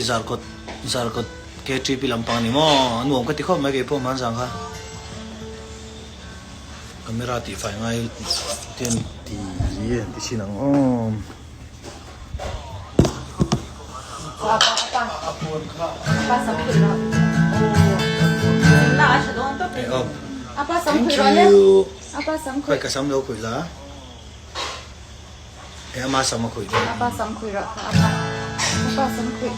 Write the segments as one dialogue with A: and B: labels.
A: Zarkawt Zarkawt KTP lampang a ni maw? A nuam ka ti khawp mai kei pawh hmanzang kha. Camera tih fai ngai te an ti an ti thin ang aw. Thank you. Khawi ka sam lo khuih la. E ama sam a khuih dawn.
B: Apa sam khuih rawh kha apa. Apa sam khuih.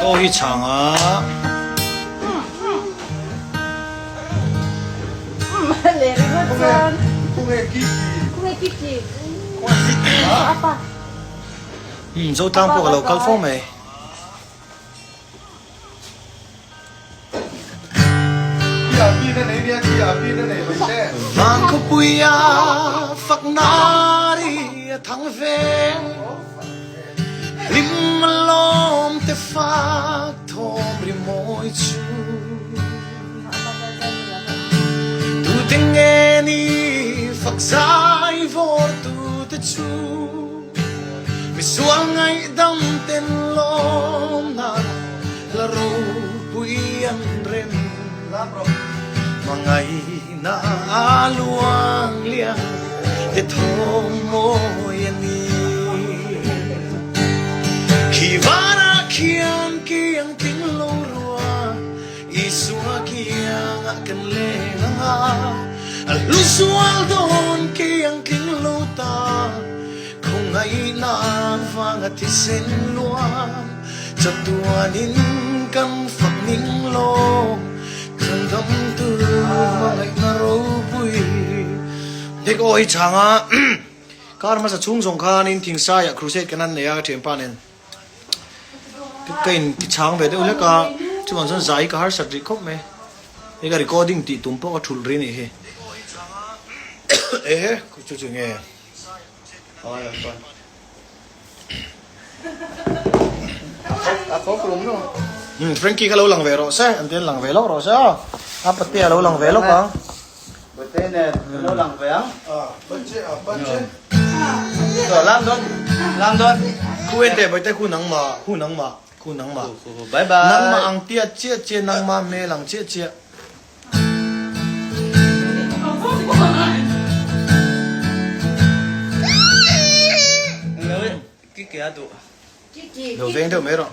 A: Ko hi chang a. Zotlang pawh ka lo kal fo mai. Vangkhawpuia fakna ri a thang veng Hlim lawm te fak thawm ri mawi chu Tute nge ni fak zai vawr tute chu Misual ngaihdam ten lawmna la ropui an rem. Hmangaihna a luang lian te thawm mawi a ni. Khi vanah khian kiang tling lo rua Isua kiangah kan leng ang a, a hlu sual dawn kiang tling lo ta. Khawngaihna vanga thisen luam chatuanin kan fak ning lo kan dam tur hmangaihna ropui. Hek aw hi chhang a, kar hmasa chhung zawng khanin Thingsaiah crusade kan han nei a ka thianpa nen ka in ti chhang ve deuh hlek a, chuvang chuan zai hi ka harsat rih khawp mai, hei ka recording tih tum pawh ka thulh rih a nih hi. Ehe chu chu nge. Frankie kha lo lang ve rawh se, an ti an lang ve lawk rawh se aw. A patea lo lang ve lawk ang.
C: Pate nen kan lo lang ve ang. Lam dawn, lam dawn.
A: Khu en teh Bawihte khu nangmah, khu nangmah, khu nangmah.
C: Bye bye.
A: Nangmah ang tiat chiah chiah, nangmah hmel ang chiah chiah. Lo veng deuh mai rawh.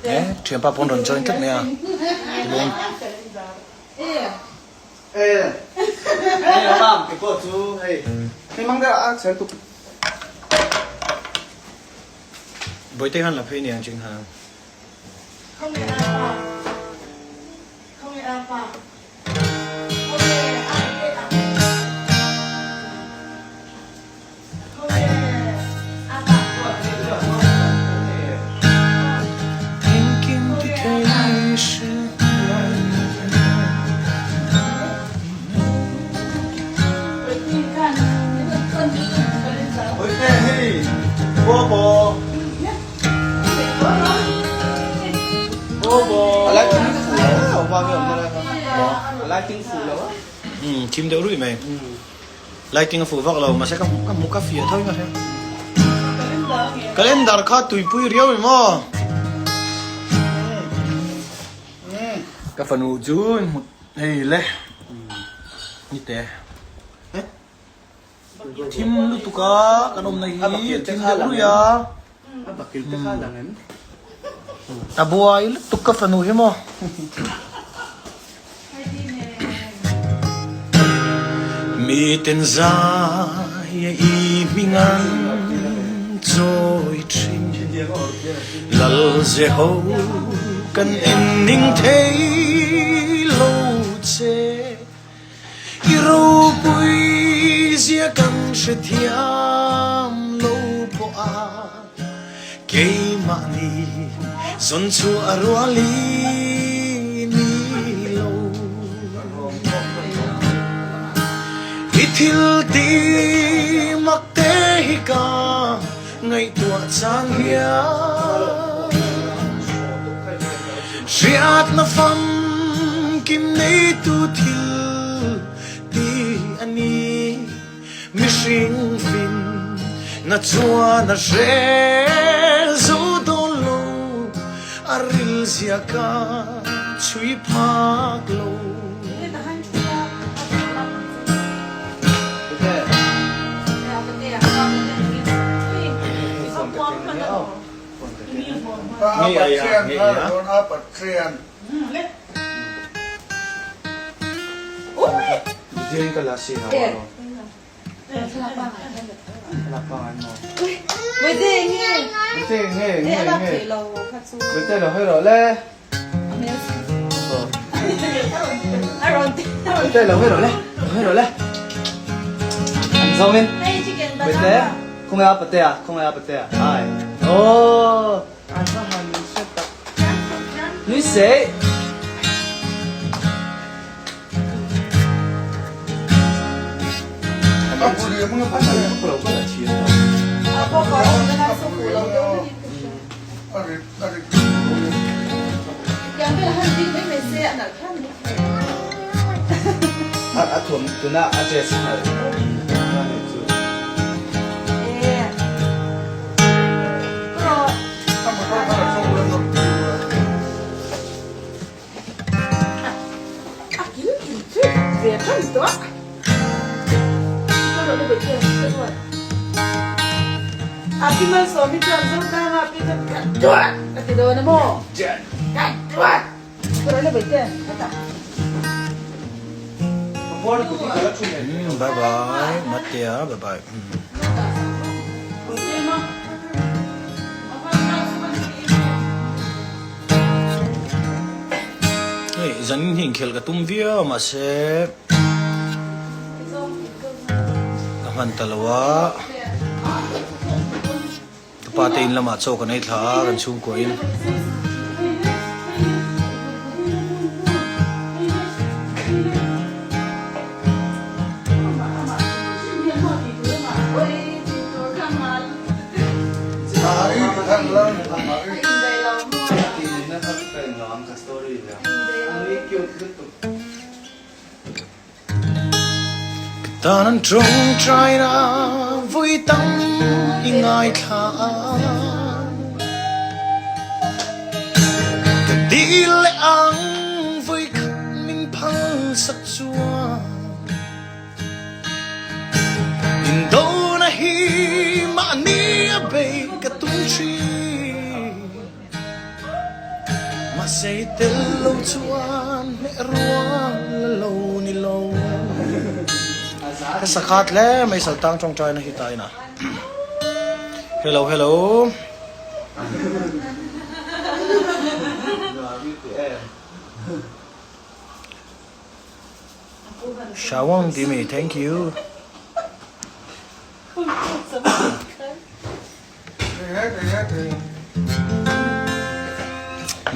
A: Eh, thianpa pawn rawn join tlat mai a. Tilawm. Bawihte khan la phei ni ang ching han. Engkim ti thei hre. Thim deuh ruih mai. Lighting a fuh vak lo mahse ka ka hmu ka fiah tho in ka hria. Calendar kha tuipui riau em aw. Ka fanu chu hei le ni te. Thim lutuk a kan awmna hi a thim deuh ruih a. A buai lutuk ka fanu hi maw. Miten zai a i hming an chawi thin Lal Jeho kan en ning thei lo che. I ropui zia kan hrethiam lo pawh a, keimahni zawn chu a rual i ni lo. thil tih mak te hi ka ngaihtuah chang hian hriatna famkim neitu thil tih a ni. Mihring fin na chuan a hre zo dawn lo, a ril zia ka chhui phak lo. Bye bye Matea bye bye. Hei zanin hi inkhel ka tum viau a mahse ka hman ta lo a ka pa te in lamah chaw kan ei thla a kan chhungkua in. Ka tan an tawngtai na vui tam i ngaithla a. Ka dil leh ang vui khat min phal sak chuan. Indona hi mahni a bei ka tum thin. Mahse i tel lo chuan hmeh rual la lo ni lo. Ka sakhat hle mai Saltang tawngtaina hi taina. Hello hello. Shawang ti mi thank you.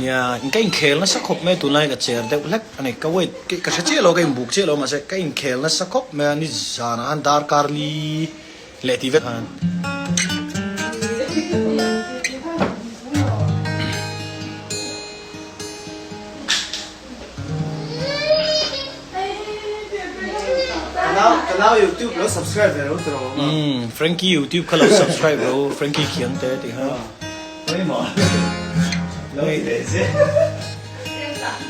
A: Nia in ka inkhel nasa khawp mai tunlai ka cher deuh hlek a ni ka weight ka hre chiah lo ka inbuk chiah lo mahse ka inkhel nasa khawp mai a ni zanah khan darkar li leh tih vek khan.
C: Ka nau YouTube lo subscribe ve lo tawh rawh.
A: Umm Frankie YouTube kha lo subscribe lo Frankie khiang te tih kha.
C: Pawimawh lo ti leh zel.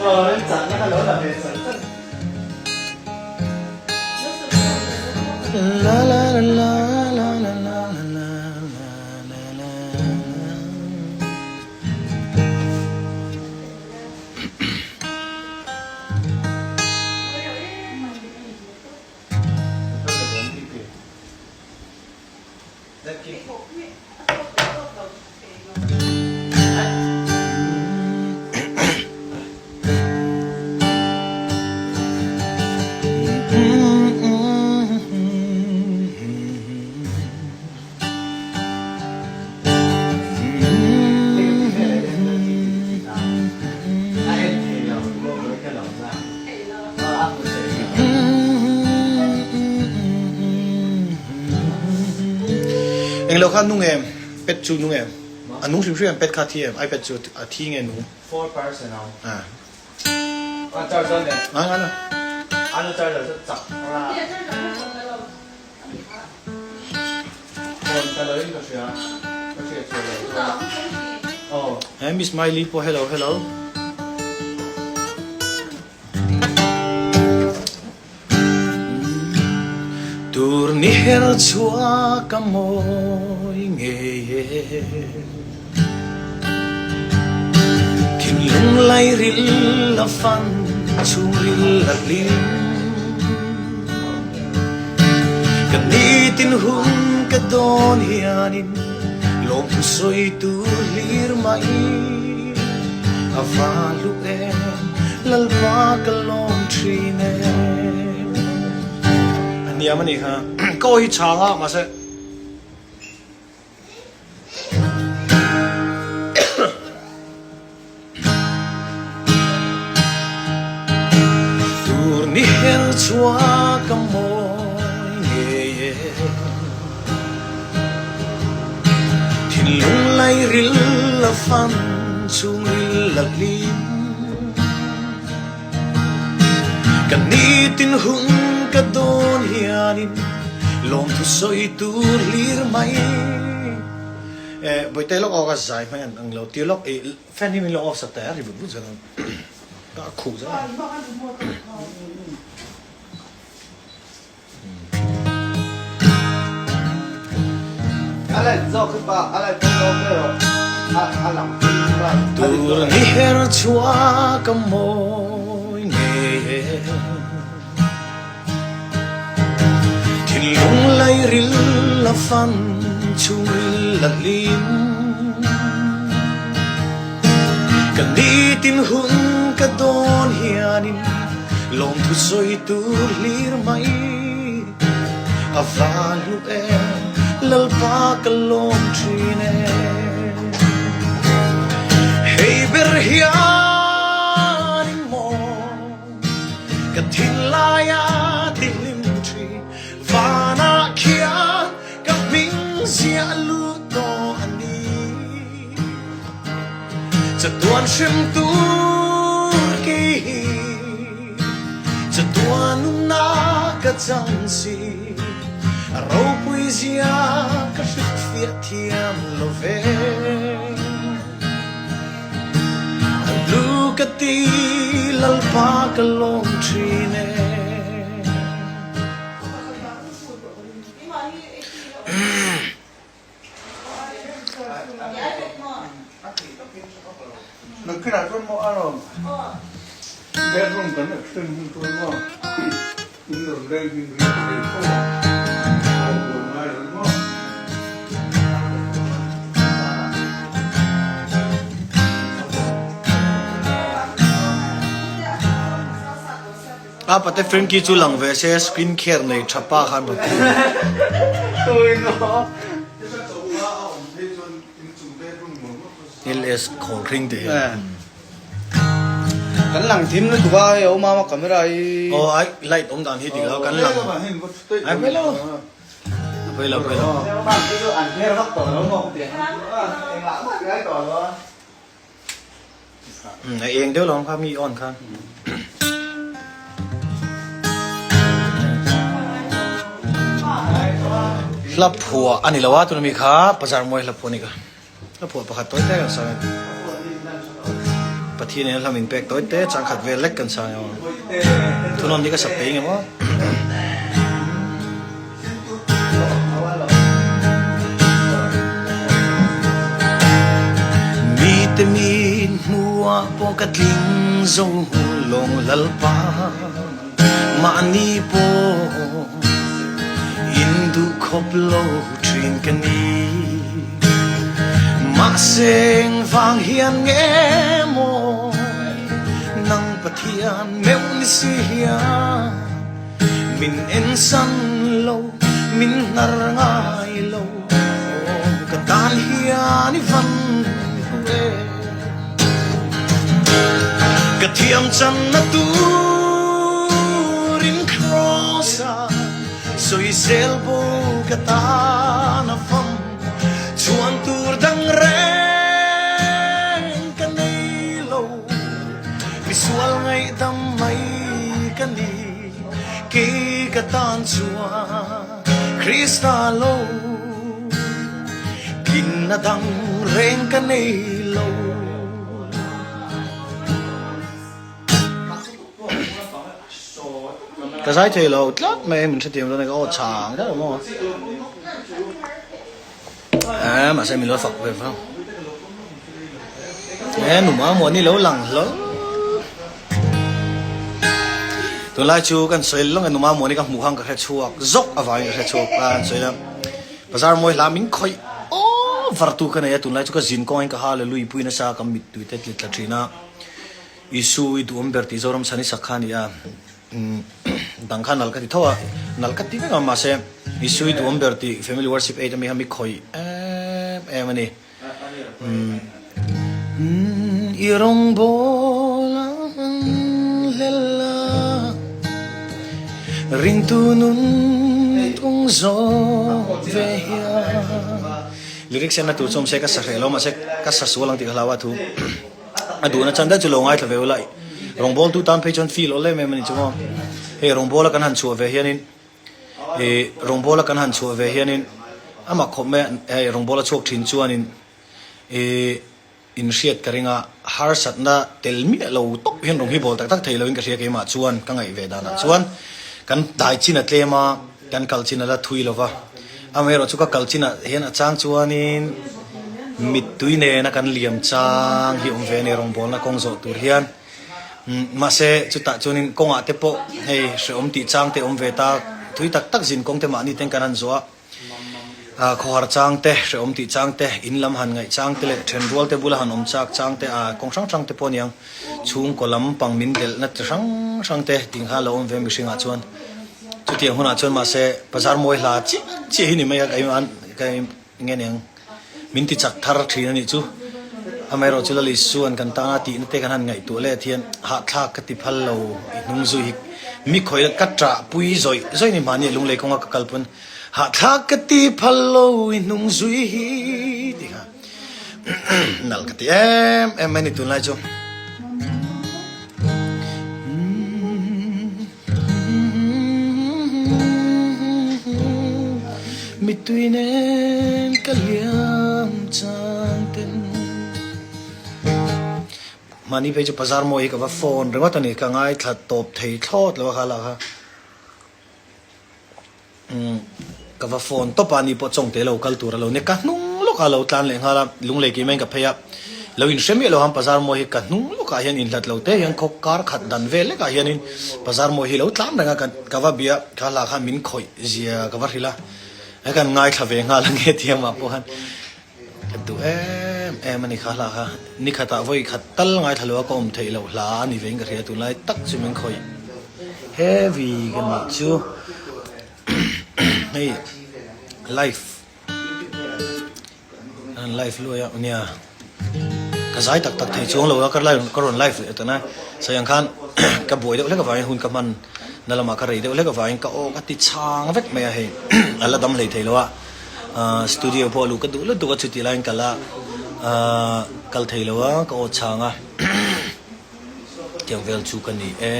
C: Aw remchangna kha lo la ve char char.
A: La la la la la la la la la la. Englo kha nung em? Pet chu nung em? A nung hrim hrim em? Pet kha thi em? iPad chu a thi nge nung?
C: 4% a awm.
A: Ah.
C: A charge dawn em?
A: Ngai ngai lo.
C: Ano charger chu chak ra. Phone ta lo in ka hria. Ka hriat chhuah lo chuan. Aw.
A: He Miss Miley pawh hello hello. Tur ni her chhuak a mawi ngei e. Thinlung lairil a fan chhungril a hlim. Ka nitin hun ka dawn hianin lawmthu sawi tur hlir mai a va hlu em Lalpa ka lawm thin e. A hniam a nih kha ka aw hi chhang a mahse. Tur ni her chhuak a mawi ngei e. Thinlung lairil a fan chhungril a hlim. Ka nitin hun ka dawn hianin lawmthu sawi tur hlir mai. Eh, Bawihte lawk aw ka zai hmang an ang lo tir lawk i fan hi min lo off sak teh a ri vut vut zel ang ka a khuh zel ang.
C: A light zawk hi pa a light pawh zawk ber rawh a a lang
A: Tur ni her chhuak a mawi ngei e. Thinlung lairil a fan chhungril a hlim. Ka nitin hun ka dawn hianin lawmthu sawi tur hlir mai a va hlu em Lalpa ka lawm thin e. Hei ber hianin maw Ka thinlaia tihlim thin vanah khian ka hming ziah lut tawh a ni. Chatuan hrem tur kei hi chatuan nunna ka chang si. A ropui zia ka hrilhfiah thiam lo ve. A lu ka ti Lalpa ka lawm thin e.
D: Nakhinah chuan maw a rawn bedroom kan extend hun chuan maw in rawn leng in riak thei fo a, a buai ngai lo maw.
A: A pate Frankie chu lang ve se screen care nei tha pa khan rawn ti. LS khawl hring te hi.
C: Kan lang thim lutuk a hei awm a camera hi.
A: Aw ai light awm dan hi dik lo kan lang. Ai pawilo. A pawilo pawilo.
C: An her vak tawh lo maw tiang. Engah mah ngai tawh lo a.
A: A eng deuh lo ang kha mi on khan. Hla phuah a ni lo a tuna mi kha bazar mawi hla phuah a ni ka. Hla phuah pakhat tawi te kan sang e. Pathian in a hla min pek tawi te chang khat vel lek kan sang e aw. Thunawn hi ka sap thei nge maw. Mite min hmuah pawh ka tling zo lawng Lalpa mahni pawh in duh khawp lo thin ka ni. Mahse engvang hian nge maw nang Pathian meuh ni si hian Min ensan lo, min hnar ngai lo, aw ka tan hian i van hmu e. Ka thiam channa turin Kraws-a sawisel bo ka tan a fam. Krista lo Tlinna dang reng ka nei lo. Ka zai thei lo tlat mai min hrethiam dawn a ka aw chhang tlat ang maw. Eeh mahse min lo fak ve vang. Eeh numa maw ni lo lang hlawl. Tunlai chu kan sawi lawng e numa maw ni ka hmuh khan ka hre chhuak zawk avangin ka hre chhuak a an sawi a. Bazar mawi hla min khawih over tu ka nei a tunlai chu ka zin kawngin ka hallelujah pui nasa ka mittui te tli tla thin a. Isu i duhawm ber tih Zoram chhan i sak kha a ni a, dang kha nal ka ti tho a, nal ka ti vek a mahse Isu i duhawm ber tih Family Worship Aid ami kha mi khawih em em a ni. I rawngbâwl ang hlel a, ringtu nun i tung zawk ve hian. Lyrics en na tur chu awm se ka sa hreh lo mahse ka sa sual ang tih ka hlau a thu. A duhna chan daih chu lo ngaithla ve ula, rawngbawltu tan phei chuan feel awl em em a ni chu maw. Hei rawngbawla kan han chhuah ve hianin ih rawngbawla kan han chhuah ve hianin a mak khawp mai a, hei rawngbawla chhuak thin chuanin ih inhriat ka ring a, harsatna tel miah lo tawp hian rawng hi bawl tak tak thei loin ka hria keimah chuan ka ngaih ve danah chuan kan dai chin a tlem a, kan kal chin a la thui lo va. Amaherawh chu ka kal chinah hian a chang chuanin mittui nena kan liam chang hi awm ve a ni rawngbawlna kawng zawh tur hian. Mahse chutah chuanin kawngah te pawh hei hrehawm tih chang te awm ve ta, thui tak tak zin kawng te mahni ten kan han zawh a, khawhar chang te, hrehawm tih chang te, in lam han ngaih chang te leh thenrual te bula han awm chak chang te, kawng hrang hrang te pawh a niang. Chhungkaw lam pang min delhna chi hrang hrang te tih kha a lo awm ve mihringah chuan. Chutiang hunah chuan mahse bazar mawi hla chiah chiah hi ni mai a ka nge niang min ti chak thar thin a nih chu. Amaherawh chu Lal Isuan kan tana tihna te kan han ngaihtuah leh thian hahthlak ka ti phal lo i hnung zui hi mi khawih ka ṭah pui zawih zawih ni mahni lunglei kawnga ka kal pawn hahthlak ka ti phal lo i hnung zui hi tih kha nalh ka ti em em mai a ni tunlai chu. Mittui nen ka liam chang ten. Mahni phei chu bazar mawi hi ka va phone ringawt a ni, ka ngaithla tawp thei thlawt lo a kha lah kha. Umm ka va phone tawp a ni pawh chawngte lo kal tur a lo ni ka hnung lawkah a lo tlan leh nghal a lunglei kih maiin ka phei a lo inhre miah lo han bazar mawi hi ka hnung lawkah hian inhlat lo te hian khaw kar khat dan vel lekah hianin bazar mawi hi lo tlan reng a ka va bia kha hla khan min khawih zia ka va hrilh a he kan ngaithla ve nghal ange tiangah pawh khan ka duh em em a ni kha hla kha ni khatah vawi khat tal ngaithla lo a ka awm theih loh hla a ni vein ka hria tunlai tak chu min khawih heavy ka nih chu hei life an life luai a nia ka zai tak tak thei chuang lo a ka live ka rawn live leh tana sayang khan ka buai deuh hlek avangin hun ka hman na lamah ka rei deuh hlek avangin ka aw ka ti chhang vek mai a hei a la dam hlei thei lo a. Studio pawh a luh ka duh lutuk a chutih laiin ka la kal thei lo a ka aw chhang a tiang vel chu ka ni e.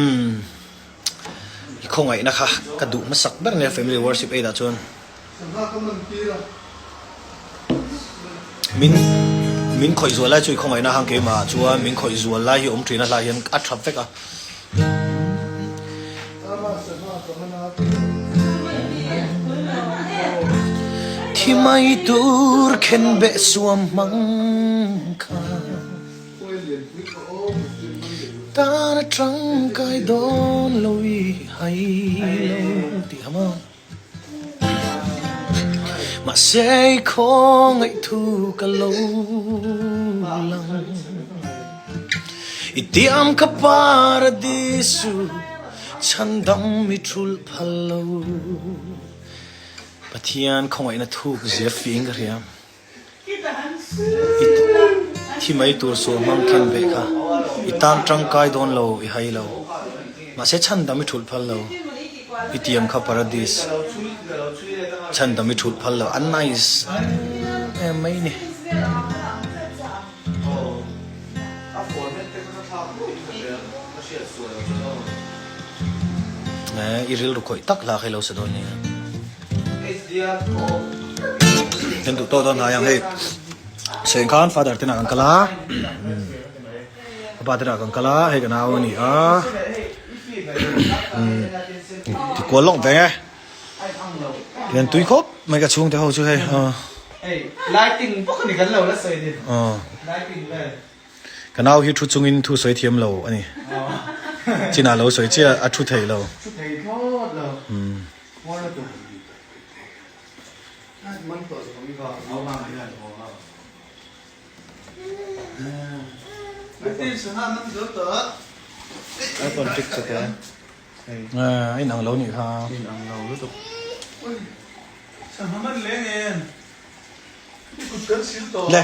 A: Umm i khawngaihna kha ka duh hmasak ber nia family worship aid ah chuan. Min min khawih zual lai chu i khawngaihna hang keimah ah chuan min khawih zual lai hi awm thin a hlai hian a tha vek a. Thi mai tur khen beh suam hmang kha tan a tangkai dawn lo i hai lo tih ha maw. Mahse i khawngaih thu ka lo lang. I tiam ka paradisu chhandam mi thulh phal lo. Pathian khawngaihna thuk zia fing ka hria. I thi mai tur sual hmang khen ve kha i tan tangkai dawn lo, i hai lo. Mahse chhandam i thulh phal lo. I tiam kha paradis. Chhandam i thulh phal lo. A nice em em mai ni. I rilru khawih tak hla kha i lo sa dawn nia. Kan duh tawh dawn hnai ang hei. Seng khan father te nah kan kal a. Ka pa te nah kan kal a hei ka nau a ni a. Ti kual lawk veng e. Lian tui khawp mai ka chhungte ho chu hei.
C: Lighting bawk a ni kan lo la sawi ni. Lighting vel.
A: Ka nau hi thu chungin thu sawi thiam lo a ni. Chinah lo sawi chiah a thu thei lo.
C: Thu thei thlawt lo.
A: A inang lo nih kha. Le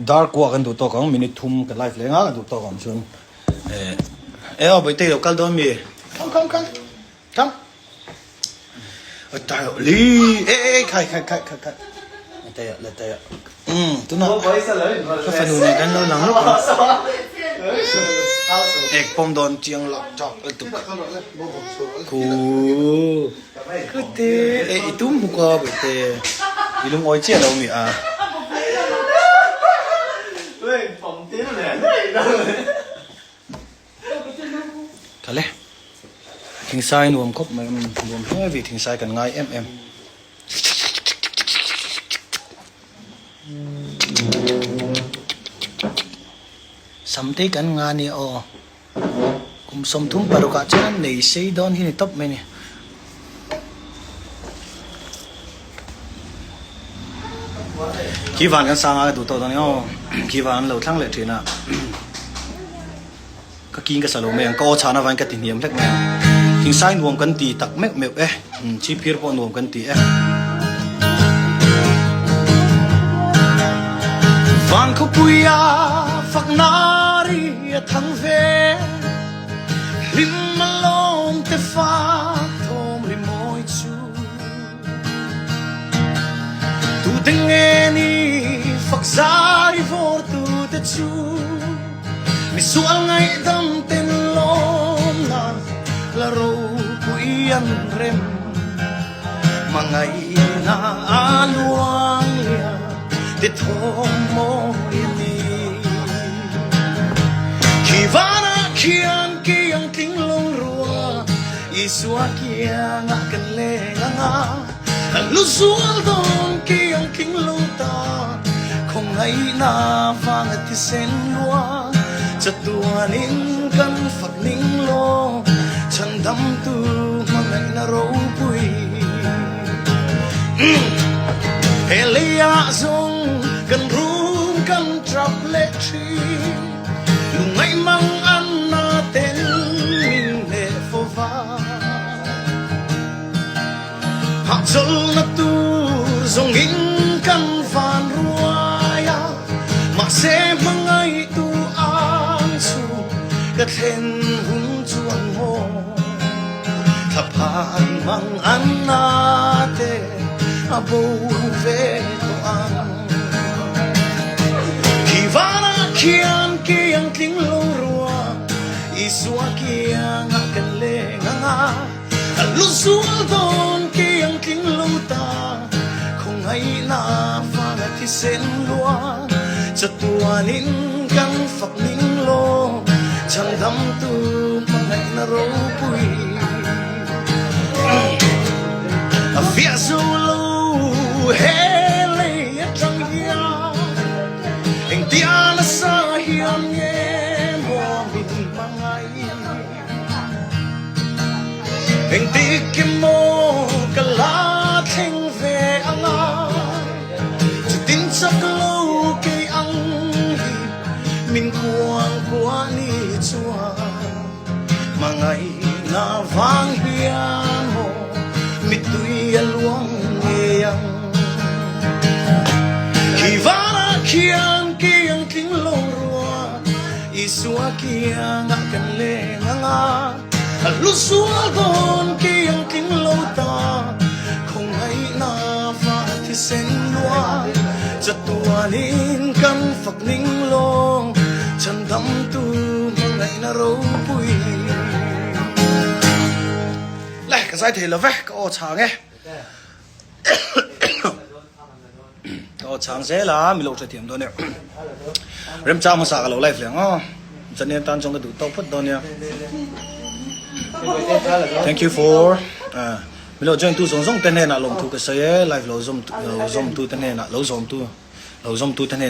A: dar kuah kan duh tawk ang minute thum ka live leh nga kan duh tawk ang chuan e aw Bawihtei lo kal dawn mi? Come come come. Come. Tai li e e khai khai khai khai khai. Tai la tai. Tuna ka fanu nen kan lo lang lawk ang. Ek pawm dawn chiang lak chak lutuk. Ku kute e i tum huk a bawihte. I lungawi chiah lo mi a. Thale thingsai nuam khawp mai nuam heavy thingsai kan ngai em em. Samte kan nga nia aw kum 36 ah chuan nei sei dawn hi ni tawp mai ni. Khi van kan sang a ka duh tawh dawn nia aw khi van an lo thlang leh thin a. Ka king ka sa lo mai ang, ka aw chhana vain ka ti hniam hlek mai ang. Thingsai nuam kan ti tak meuh meuh e, chhipphir pawh nuam kan ti e. Van khawpuia fakna ri a thang ve, hlim a lawm te fak thawm ri mawi chu. Tute nge ni fak zai vawr tute chu misual ngaihdam ten lawm nan la ropui an rem mangaihna a luang lian ti thawm mawi a ni. Khi vanah khian kei ang tling lo rua Isua kiangah kan leng ang a, kan lu zual dawn kei ang tling lo ta, khawngaihna vanga thisen lua, chatuanin kan fak ning law, chhandamtu hmangaihna ropui. He leiah zawng kan rum kan trap leh thin. Lungngaih mang an na tel min hneh fo va. Hahchawlhna tur zawngin kan van ruai a, mahse hmangaihtu ang chu ka thlen hun chuan maw. Thlaphan mang an na te a bo ve tawh ang. Khi vanah khian kei ang tling lo rua, Isua kiangah kan leng ang a, a lu zual dawn kei ang tling lo ta, khawngaihna vanga thisen lua, chatuanin kan fak ning law, chhandamtu hmangaihna ropui. A fiah zo lo he lei atang hian engtia nasa hian nge maw min hmangaih engtik emaw ka la thleng ve anga chutin chak lo kei ang hi min kuang kuah ni chuan. Hmangaihna vang hian maw mittui a luang ngei ang. Khi vanah khian kei ang tling lo rua, Isua kiangah kan leng ang a, a hlu zual dawn kei ang tling lo ta, khawngaihna vang thisen lua, chatuanin kan fak ning lo, chhandamtu. Hmangaihna ropui. Ka zai thei lo ve, ka aw chhang e. Ka aw chhang zel a, mi lo hrethiam dawn e. Remchang hmasa ka lo live leh ang aw. Chanian tan chuan ka duh tawk phawt dawn nia. Thank you for uh, mi lo join tu zawng zawng te hnenah lawmthu ka sawi e, live lo zawm lo zawm tu te hnenah lo zawm tu lo zawm tu te hnenah.